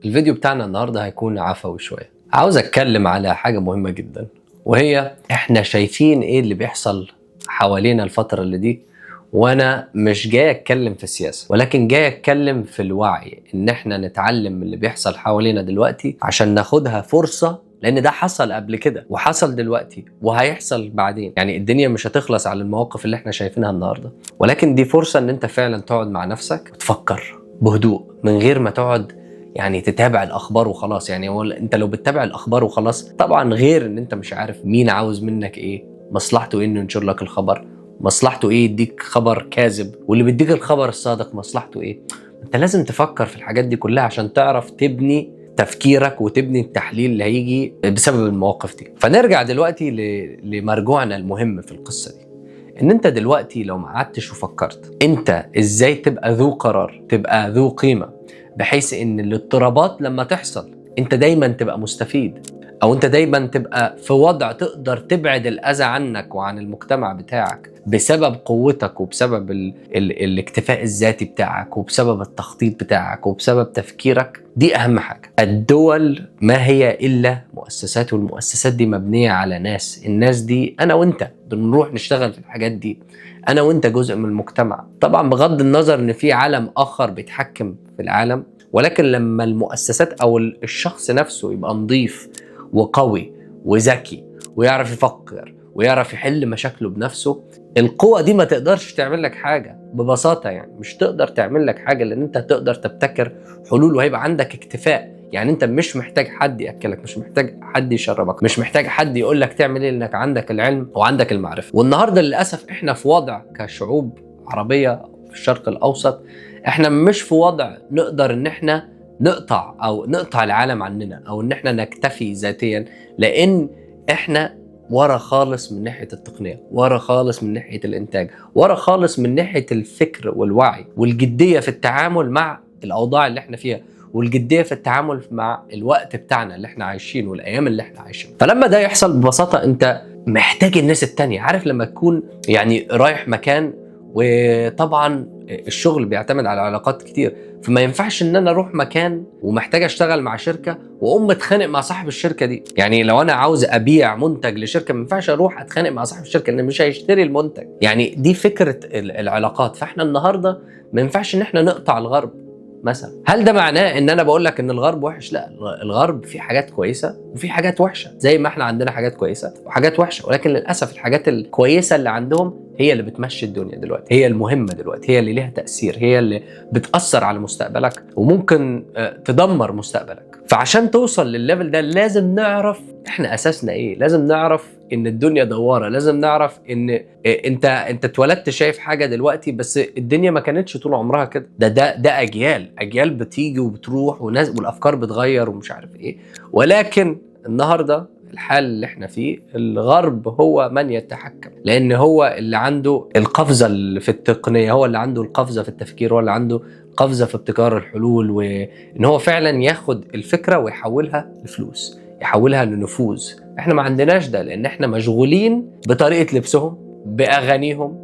الفيديو بتاعنا النهارده هيكون عفوي شوية. عاوز اتكلم على حاجة مهمة جدا، وهي احنا شايفين ايه اللي بيحصل حوالينا الفترة اللي دي. وانا مش جاي اتكلم في السياسة، ولكن جاي اتكلم في الوعي، ان احنا نتعلم من اللي بيحصل حوالينا دلوقتي عشان ناخدها فرصة، لان ده حصل قبل كده وحصل دلوقتي وهيحصل بعدين. يعني الدنيا مش هتخلص على المواقف اللي احنا شايفينها النهارده، ولكن دي فرصة ان انت فعلا تقعد مع نفسك وتفكر بهدوء من غير ما تقعد يعني تتابع الاخبار وخلاص. يعني هو انت لو بتتابع الاخبار وخلاص، طبعا غير ان انت مش عارف مين عاوز منك ايه، مصلحته ايه انه ينشر لك الخبر، مصلحته ايه يديك خبر كاذب، واللي بيديك الخبر الصادق مصلحته ايه. انت لازم تفكر في الحاجات دي كلها عشان تعرف تبني تفكيرك وتبني التحليل اللي هيجي بسبب المواقف دي. فنرجع دلوقتي لمرجوعنا المهم في القصة دي، ان انت دلوقتي لو ما قعدتش وفكرت انت ازاي تبقى ذو قرار، تبقى ذو قيمة، بحيث ان الاضطرابات لما تحصل انت دايما تبقى مستفيد، او انت دايما تبقى في وضع تقدر تبعد الاذى عنك وعن المجتمع بتاعك بسبب قوتك وبسبب الاكتفاء الذاتي بتاعك وبسبب التخطيط بتاعك وبسبب تفكيرك. دي اهم حاجة. الدول ما هي الا مؤسسات، والمؤسسات دي مبنية على ناس. الناس دي انا وانت بنروح نشتغل في الحاجات دي، انا وانت جزء من المجتمع. طبعا بغض النظر ان في عالم اخر بيتحكم في العالم، ولكن لما المؤسسات او الشخص نفسه يبقى نظيف وقوي وذكي ويعرف يفكر ويعرف يحل مشاكله بنفسه، القوة دي ما تقدرش تعمل لك حاجة ببساطة. يعني مش تقدر تعمل لك حاجة، لأن أنت تقدر تبتكر حلول وهيبقى عندك اكتفاء. يعني أنت مش محتاج حد يأكلك، مش محتاج حد يشربك، مش محتاج حد يقول لك تعمل إيه، لأنك عندك العلم وعندك المعرفة. والنهاردة للأسف إحنا في وضع كشعوب عربية في الشرق الأوسط، إحنا مش في وضع نقدر إن إحنا نقطع أو نقطع العالم عننا، أو إن إحنا نكتفي ذاتيا، لأن إحنا ورا خالص من ناحية التقنية، ورا خالص من ناحية الإنتاج، ورا خالص من ناحية الفكر والوعي والجدية في التعامل مع الأوضاع اللي احنا فيها، والجدية في التعامل مع الوقت بتاعنا اللي احنا عايشينه والأيام اللي احنا عايشينها. فلما ده يحصل ببساطة انت محتاج الناس التانية. عارف لما تكون يعني رايح مكان، وطبعا الشغل بيعتمد على علاقات كتير، فما ينفعش ان انا اروح مكان ومحتاج اشتغل مع شركة واقوم متخانق مع صاحب الشركة دي. يعني لو انا عاوز ابيع منتج لشركة ما ينفعش اروح اتخانق مع صاحب الشركة لان مش هيشتري المنتج. يعني دي فكرة العلاقات. فاحنا النهارده ما ينفعش ان احنا نقطع الغرب مثلا. هل ده معناه ان انا بقول لك ان الغرب وحش؟ لا، الغرب في حاجات كويسة وفي حاجات وحشة، زي ما احنا عندنا حاجات كويسة وحاجات وحشة، ولكن للاسف الحاجات الكويسة اللي عندهم هي اللي بتمشي الدنيا دلوقتي، هي المهمة دلوقتي، هي اللي ليها تاثير، هي اللي بتاثر على مستقبلك وممكن تدمر مستقبلك. فعشان توصل للل level ده لازم نعرف احنا اساسنا ايه، لازم نعرف ان الدنيا دواره، لازم نعرف ان انت اتولدت شايف حاجة دلوقتي، بس الدنيا ما كانتش طول عمرها كده. ده اجيال بتيجي وبتروح وناس والافكار بتغير ومش عارف ايه. ولكن النهارده الحال اللي احنا فيه الغرب هو من يتحكم، لان هو اللي عنده القفزة اللي في التقنية، هو اللي عنده القفزة في التفكير، هو اللي عنده قفزه في ابتكار الحلول، وان هو فعلا ياخد الفكرة ويحولها لفلوس، يحولها لنفوذ. احنا ما عندناش ده، لان احنا مشغولين بطريقة لبسهم، باغانيهم،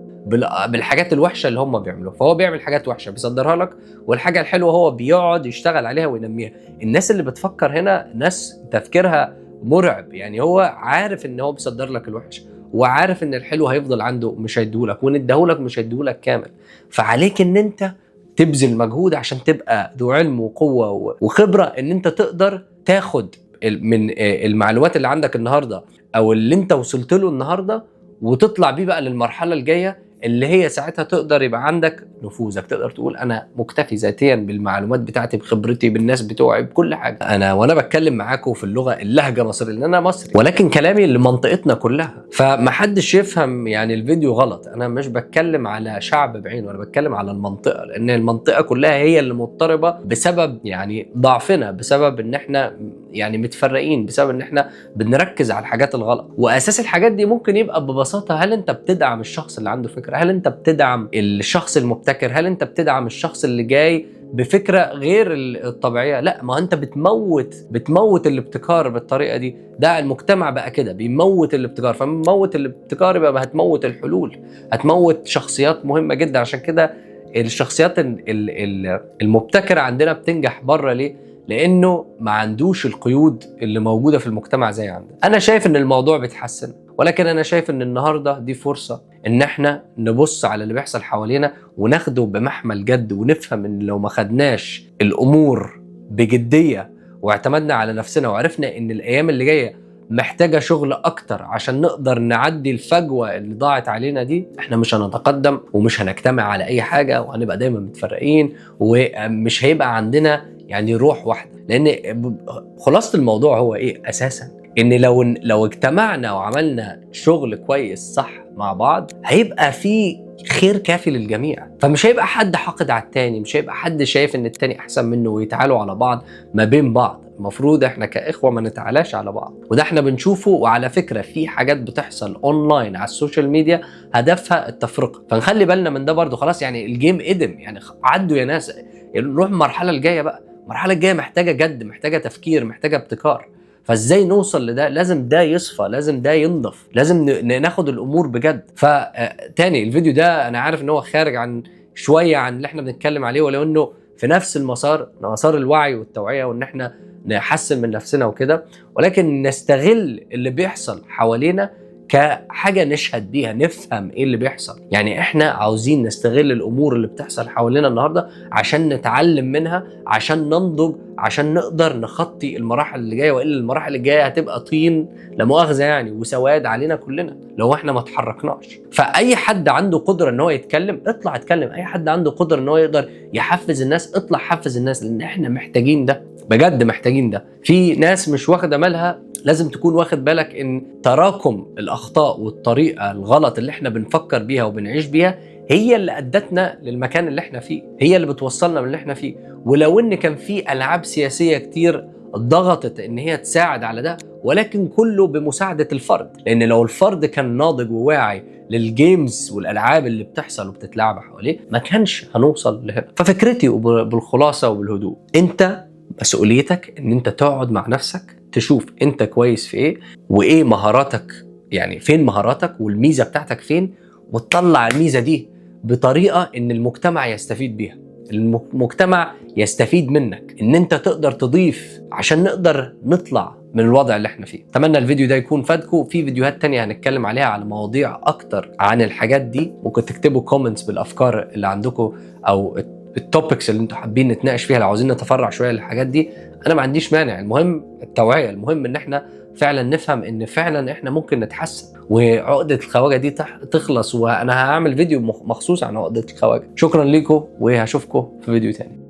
بالحاجات الوحشة اللي هم بيعملوها. فهو بيعمل حاجات وحشة بيصدرها لك، والحاجة الحلوة هو بيقعد يشتغل عليها وينميها. الناس اللي بتفكر هنا ناس تفكيرها مرعب. يعني هو عارف ان هو بيصدر لك الوحش، وعارف ان الحلو هيفضل عنده مش هيديهولك، وان اداهولك مش هيديهولك كامل. فعليك ان انت تبذل مجهود عشان تبقى ذو علم وقوه وخبره، ان انت تقدر تاخد من المعلومات اللي عندك النهارده او اللي انت وصلت له النهارده، وتطلع بيه بقى للمرحلة الجاية اللي هي ساعتها تقدر يبقى عندك نفوذك، تقدر تقول انا مكتفي ذاتيا بالمعلومات بتاعتي، بخبرتي، بالناس بتوعي، بكل حاجة. انا وانا بتكلم معاكم في اللغة اللهجة مصرية لان انا مصري، ولكن كلامي لمنطقتنا كلها، فمحدش يفهم يعني الفيديو غلط. انا مش بتكلم على شعب بعينه، انا بتكلم على المنطقة، لان المنطقة كلها هي اللي مضطربة بسبب يعني ضعفنا، بسبب ان احنا يعني متفرقين، بسبب ان احنا بنركز على الحاجات الغلط. واساس الحاجات دي ممكن يبقى ببساطة، هل انت بتدعم الشخص اللي عنده فكرة؟ هل انت بتدعم الشخص المبتكر؟ هل انت بتدعم الشخص اللي جاي بفكره غير الطبيعية؟ لا، ما انت بتموت الابتكار بالطريقة دي. ده المجتمع بقى كده بيموت الابتكار، فموت الابتكار يبقى هتموت الحلول، هتموت شخصيات مهمة جدا. عشان كده الشخصيات المبتكره عندنا بتنجح بره. ليه؟ لانه ما عندوش القيود اللي موجودة في المجتمع زي عندنا. انا شايف ان الموضوع بيتحسن، ولكن انا شايف ان النهارده دي فرصة ان احنا نبص على اللي بيحصل حوالينا وناخده بمحمل جد، ونفهم ان لو ما خدناش الامور بجدية واعتمدنا على نفسنا وعرفنا ان الايام اللي جاية محتاجه شغل اكتر عشان نقدر نعدي الفجوة اللي ضاعت علينا دي، احنا مش هنتقدم ومش هنجتمع على اي حاجة، وهنبقى دايما متفرقين ومش هيبقى عندنا يعني روح واحدة. لان خلاصه الموضوع هو ايه اساسا؟ ان لو اجتمعنا وعملنا شغل كويس صح مع بعض هيبقى في خير كافي للجميع، فمش هيبقى حد حاقد على التاني، مش هيبقى حد شايف ان التاني احسن منه ويتعالوا على بعض ما بين بعض. المفروض احنا كاخوه ما نتعالاش على بعض، وده احنا بنشوفه. وعلى فكرة في حاجات بتحصل اونلاين على ال social media هدفها التفرقة، فنخلي بالنا من ده برضو. خلاص يعني ال game قدم، يعني عدوا يا ناس، نروح المرحلة الجاية بقى. المرحلة الجاية محتاجه جد، محتاجه تفكير، محتاجه ابتكار. فازاي نوصل لده؟ لازم ده يصفى، لازم ده ينضف، لازم ناخد الامور بجد. فتاني الفيديو ده انا عارف ان هو خارج عن شوية عن اللي احنا بنتكلم عليه، ولو انه في نفس المسار، مسار الوعي والتوعية وان احنا نحسن من نفسنا وكده، ولكن نستغل اللي بيحصل حوالينا كحاجة نشهد بيها، نفهم ايه اللي بيحصل. يعني احنا عاوزين نستغل الامور اللي بتحصل حوالينا النهارده عشان نتعلم منها، عشان ننضج، عشان نقدر نخطي المراحل اللي جاية، والا المراحل الجاية هتبقى طين لا مؤاخذة يعني وسواد علينا كلنا لو احنا ما اتحركناش. فاي حد عنده قدره ان هو يتكلم اطلع اتكلم، اي حد عنده قدره ان هو يقدر يحفز الناس اطلع حفز الناس، لان احنا محتاجين ده بجد، محتاجين ده. في ناس مش واخده بالها، لازم تكون واخد بالك ان تراكم الاخطاء والطريقة الغلط اللي احنا بنفكر بيها وبنعيش بيها هي اللي ادتنا للمكان اللي احنا فيه، هي اللي بتوصلنا من اللي احنا فيه. ولو ان كان في العاب سياسية كتير ضغطت ان هي تساعد على ده، ولكن كله بمساعدة الفرد، لان لو الفرد كان ناضج وواعي لل games والالعاب اللي بتحصل وبتتلعب حواليه ما كانش هنوصل لهنا. ففكرتي بالخلاصه وبالهدوء، انت مسؤوليتك ان انت تقعد مع نفسك تشوف انت كويس في ايه وايه مهاراتك، يعني فين مهاراتك والميزة بتاعتك فين، وتطلع الميزة دي بطريقة ان المجتمع يستفيد بيها، المجتمع يستفيد منك، ان انت تقدر تضيف عشان نقدر نطلع من الوضع اللي احنا فيه. اتمنى الفيديو ده يكون فادكم. في فيديوهات تانية هنتكلم عليها على مواضيع اكتر عن الحاجات دي، ممكن تكتبوا comments بالافكار اللي عندكم او ال topics اللي انتوا حابين نتناقش فيها لو عاوزين نتفرع شوية للحاجات دي، انا ما عنديش مانع. المهم التوعية، المهم ان احنا فعلا نفهم ان فعلا احنا ممكن نتحسن وعقده الخواجه دي تخلص. وانا هعمل فيديو مخصوص عن عقده الخواجه. شكرا لكم وهشوفكم في فيديو تاني.